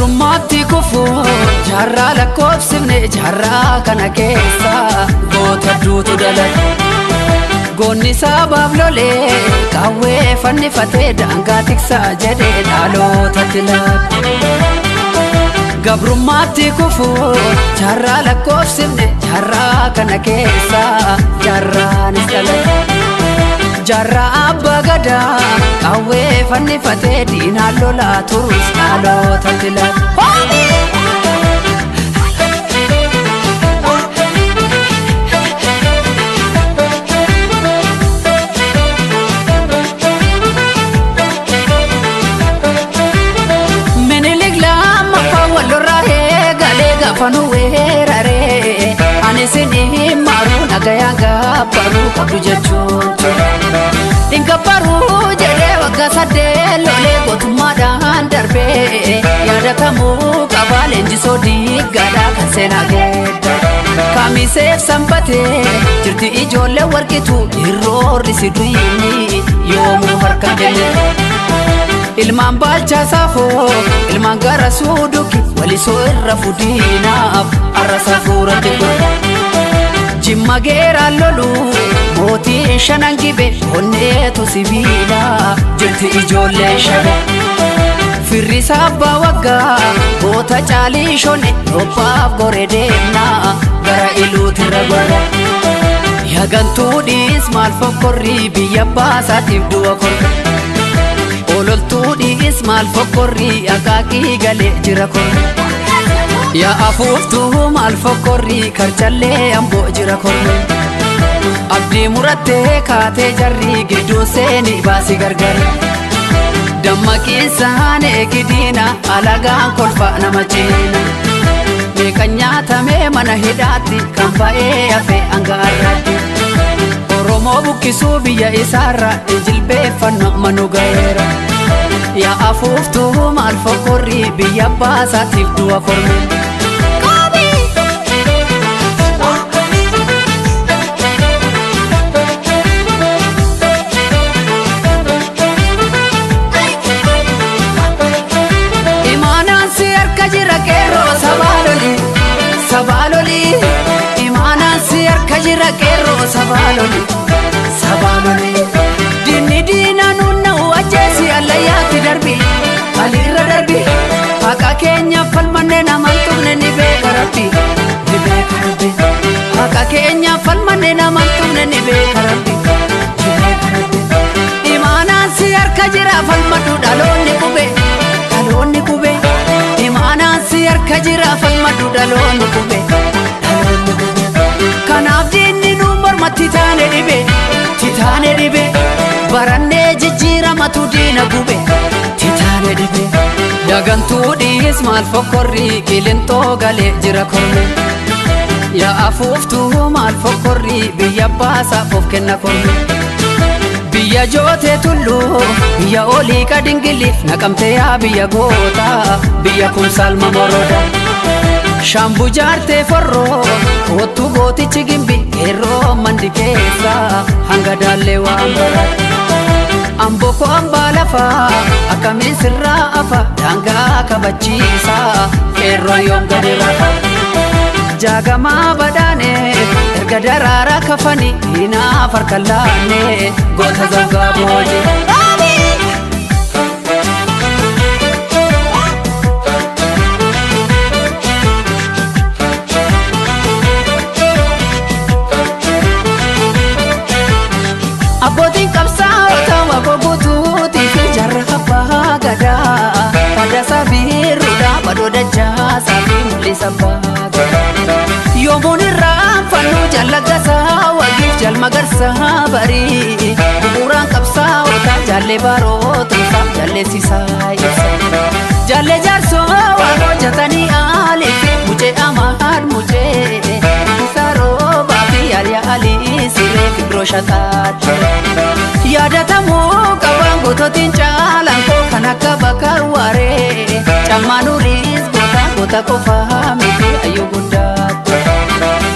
Gabrummaatti kufuun jaarraa lakkoofsifne jaarraa kana keessa goota hedduutu dhalate. Goonni sabaaf lolee qawwee fannifatee daangaa tiksaa jedhee dhalootatti laate. Gabrummaatti kufuun jaarraa lakkoofsifne jaarraa kana keessa jaarraanis dhalate. Jaarraa abbaa gadaa qawwee fannifatee diinaan lolaa turus dhalootatti laate. Minilik lammaffaa wal lolaa eegalee gaafa nu weeraree ani isin maruu nagayaan gabbaruu qabdu jechuun ture. Ingabbaruu jedhee waggaa 8 lolee gootummaadhaan darbee yaadatamuu qaba leenjisoo diiggaadhaa kan seenaa geedda. Kamiseef sanbatee jirti ijoollee warqitu irroorri si duyini yoomuu harka kenne. Ilmaan baalchaa saafoo ilmaan gara suuduki walisoo irra fudiinaaf arra safuuratti godhe. Jimma geeraan lolu mootiin shanan gibe onneetu sibiila jirti ijoolleen shabe. Firrisaa abbaa waggaa goota caalii shone dhophaaf gore deemnaa gara iluutirra gore. Yagantuudhis maal fokkorrii biyya baasaatiif du'a korre. Ololtuudhis maal fokkorrii akaakii galee jira korre. Yaa afuuftuu maal fokkorrii karchallee amboo jira korre. Abdii murattee kaatee jarrii gidduun seeni baasii gargar. Dammaqiinsaan eegidiina alagaan kolfa nama ciina. Meeqa nyaatamee mana hidhaatti kan ba'ee hafe hanga har'aatti. Oromoo buqqisuu biyya isaarra injilbeeffannoo manu ga'eera. Yaa afuuftuu maal fokkorrii biyya baasaatiif du'a korme. Imaanaan si harka jira qeerroo sabaa loli sabaa loli. Imaanaan si harka jira qeerroo sabaa loli sabaa loli. Diinni diinaa nuun na'u ajjeesi allayyaatti darbi alirra darbi. Haqa keenya falmannee namaan tuqne ni beeka rabbi ni beeka rabbi. Haqa keenya falmannee namaan tuqne ni beeka rabbi ni beeka rabbi. Imaanaan si harka jira falmadhu dhaloonni qube dhaloonni qube. Imaanaan si harka jira falmadhu dhaloonni qube dhaloonni qube. Kanaaf diinni nu mormatti taane dhibe titaane dhibe. Barannee jijjiiramatu diina gube titaane dhibe. Yagantuudhis maal fokkorrii qilintoo galee jira korme. Yaa afuuftuu maal fokkorrii biyya baasaaf of kenna korme. Biyya jootee tulluu biyya olii qadingili naqamtee yaa biyya gootaa biyya kumsaalma moroda. Shaambuu jaartee forroo kottu gootichi gimbi qeerroo mandi keessa hanga daallee waan barate. Amboo koo hambaa lafaa akkamiin sirraa afa daangaa kabachiisa qeerroo yoom gadi rafa. Jaagamaa badhaane erga daraaraa kafani diinaaf harka laanne goota zawgaa booji. Abbootiin qabsaa'ota waboo guutuutii fi jaarraa abbaa gadaa. Fadaasaa biirruudhaa badoo dachaasaa fi mul'isa abbaa gadaa. Yoomuun irraanfannu jallaggasaa wagiif jalmagarsaa barii. Bu'uuraan qabsaa'ota jaallee barootumsaaf jalleessisaa ibsa. Jaallee jaarsoo waan hojjetanii aalii fi mucee amaad mucee. Isaa roobaa fi yaaliyaa alii siree fi biroo shataatti. Yaadatamuu qabaan gootootiin caalaan koo kan akka bakar waaree. Cammaan uriis goota goota qofaa miti ayyuu guddaatti.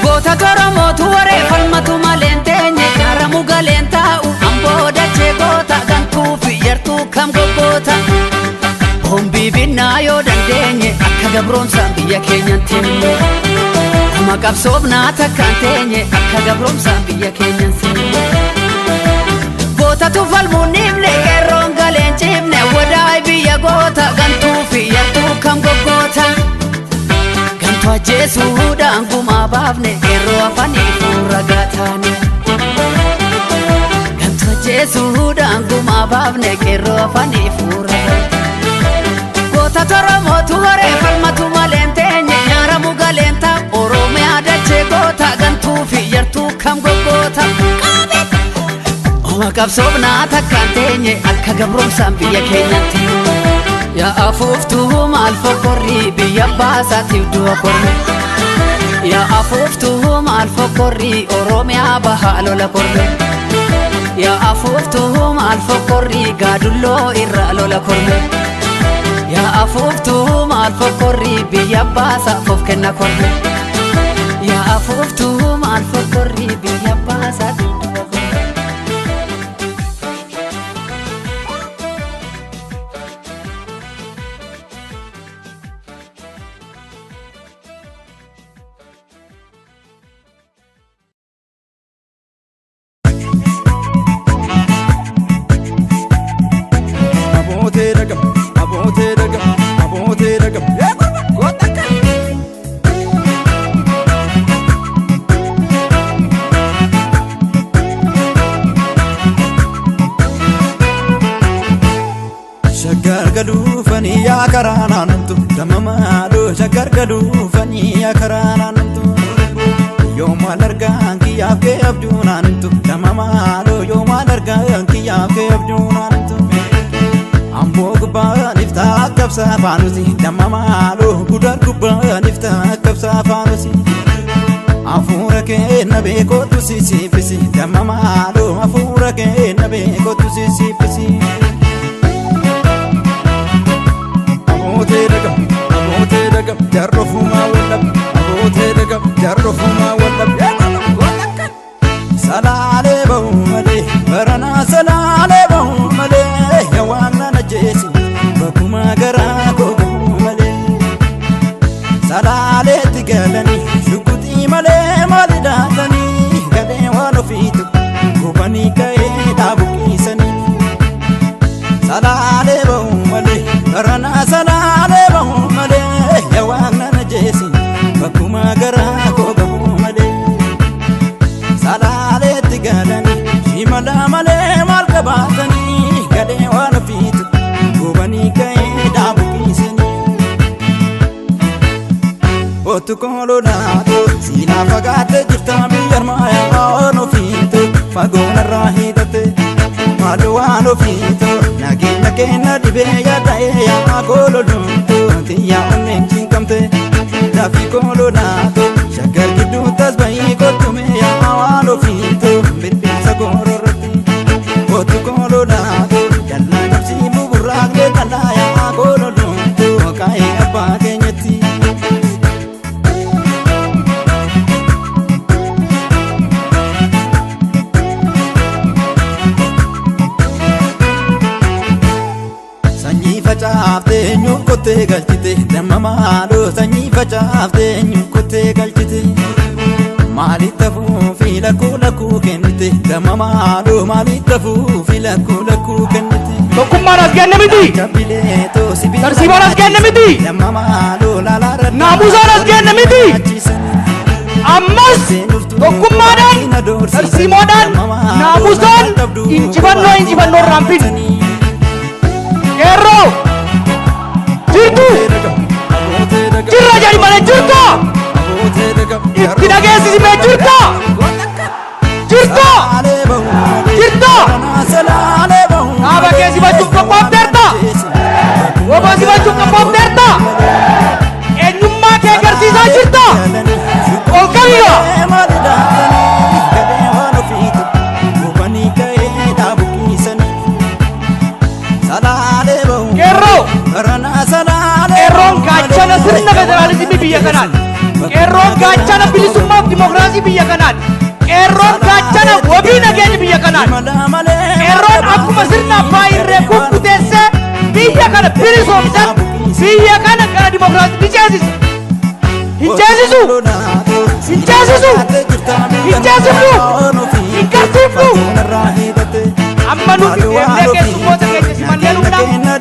Goota Oromootu waree falmatu malee hin teenye karaa galeen taa'u amboo dachee goota gantuu fi yartuu kam goggoota. Hombii binnaa yoo dandeenye gabroomsaan biyya keenyan teenye. Uma qabsoofnaa takkaan teenye akka gabroomsaan biyya keenyan seenne. Gootatu falmuun dhiifne qeerroon galeen ciifne wadaay biyya goota gantuu fi yartuu kam goggoota. Gantuu ajjeesuudhaan gumaa baafne qeerroo afanii fuura gaataane. Gantuu ajjeesuudhaan gumaa baafne qeerroo afanii fuura gaataane. Goota Oromootu horee falmatu maleen teenye nyaaramu galeen ta'a Oromiyaa dachee goota gantuu fi yartuu kam goggoota. Oma qabsoofnaa takkaan teenye akka gabroomsaan biyya keenyan teenye. Yaa afuuftuu maal fokkorrii biyya baasaatiif du'a korme. Yaa afuuftuu maal fokkorrii Oromiyaa bahaa lola korme. Yaa afuuftuu maal fokkorrii gaadulloo irraa lola korme. Yaa afuuftuu maal fokkorrii biyya baasaaf of kenna korme. Yaa afuuftuu maal fokkorrii biyya baasaatiif du'a korme. Faanusi damma maaloo gudar gubbaan ifta kabsa faanusi afuura kee na beekootu sisiifisi damma maaloo afuura kee na beekootu sisiifisi. Abootee dhagam abootee dhagam jarrofumaa wallab abootee dhagam jarrofumaa wallab salaalee bahuu malee baranaa salaalee bahuu malee yawaan na jeesi. Bakuma garaa koo malee salaaleetti galanii shukutii malee maali daatanii galee waan ofiitu gubanii ka'ee dhaabuqiisanii salaalee bahuu malee baranaa salaalee bahuu malee yawaan na jeesi bakuma garaa koo malee salaaleetti galanii shimala malee maal qabaatanii galee waan ofiitu. Gubanii ka'ee dhaabuqiisanii. Otu koololaatu siinaa fagaattee jirta biyya armaayaa waan ofiitu fagoon irraa hiitatte maaloo waan ofiitu nageenya kenna dhibee yaada'ee yaa koololumtu xiyyaa onneen cinqamte dafii koololaatu shaggar gidduu tasba'ii kottume yaa waan ofiitu birbirsa goororratti otu koololaatu dallaa qabsii buburraaqlee qalaa yaa koololumtu kaa'ee abbaa keenyatti. Sanyii facaaftee eenyuun kottee galchite damma maaloo sanyii facaaftee eenyuun kottee galchite maalitti tafuu fi lakkuu lakkuu kennite damma maaloo maalitti tafuu fi lakkuu lakkuu kennite. Tokkummaan as kenne miti. Tarsiiboon as kenne miti. Naamusaan as kenne miti. Ammas tokkummaadhaan tarsiimoodhaan naamusaan injifannoo injifannoo irraan fidne. Qeerroo jirtu jirra jedhi malee jirta itti dhageessisimee jirta jirta jirta dhaaba kee simachuuf qophoofteerta woboo simachuuf qophoofteerta eenyummaa kee agarsiisaa jirta ol qabiga. Qeerroo qeerroon gaachana sirna federaalizimii biyya kanaati. Qeerroon gaachana bilisummaa fi dimokiraasii biyya kanaati. Qeerroon gaachana wabii nageenya biyya kanaati. Qeerroon akkuma sirna abbaa irree kukkuteessee biyya kana bilisoomsan biyya kana gara dimokiraasii ni ceesisa. ceesisu. Hin ceesisu. Hin ceesifnu. Hin garsiifnu. Amma nuti deemnee keessummoota keenya simannee dhufna.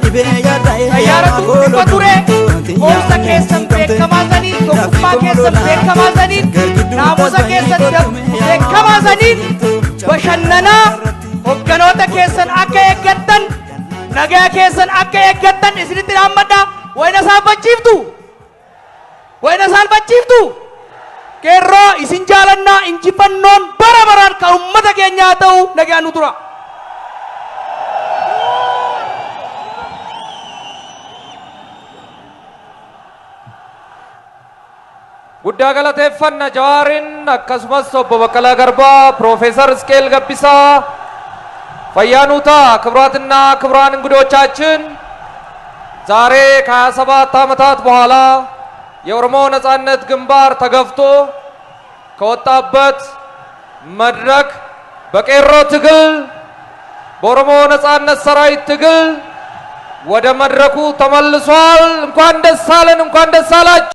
Xayyaaratu xiqqoo ture. Gorsa keessan beekamaa saniin, tokkummaa keessan beekamaa saniin, naamusa keessan beekamaa saniin bashannanaa hogganoota keessan akka eeggattan, nagaa keessan akka eeggattan isinitti dhaammadha. Wayina saalfachiiftu. Wayina saalfachiiftu. Qeerroo isin jaalannaa injifannoon bara baraan kan uummata keenyaa ta'u nagaan nu tura. Guddaa galateeffanna Jawaarin akkasumas obbo Baqqalaa Garbaa, Piroofeesar Isqeel Gabbisaa ፈያኑታ። ክቡራትና ክቡራን እንግዶቻችን፣ ዛሬ ከ27 ዓመታት በኋላ የኦሮሞ ነጻነት ግንባር ተገፍቶ ከወጣበት መድረክ በቄሮ ትግል በኦሮሞ ነጻነት ሰራዊት ትግል ወደ መድረኩ ተመልሷል። እንኳን ደስ አለን፣ እንኳን ደስ አላችሁ።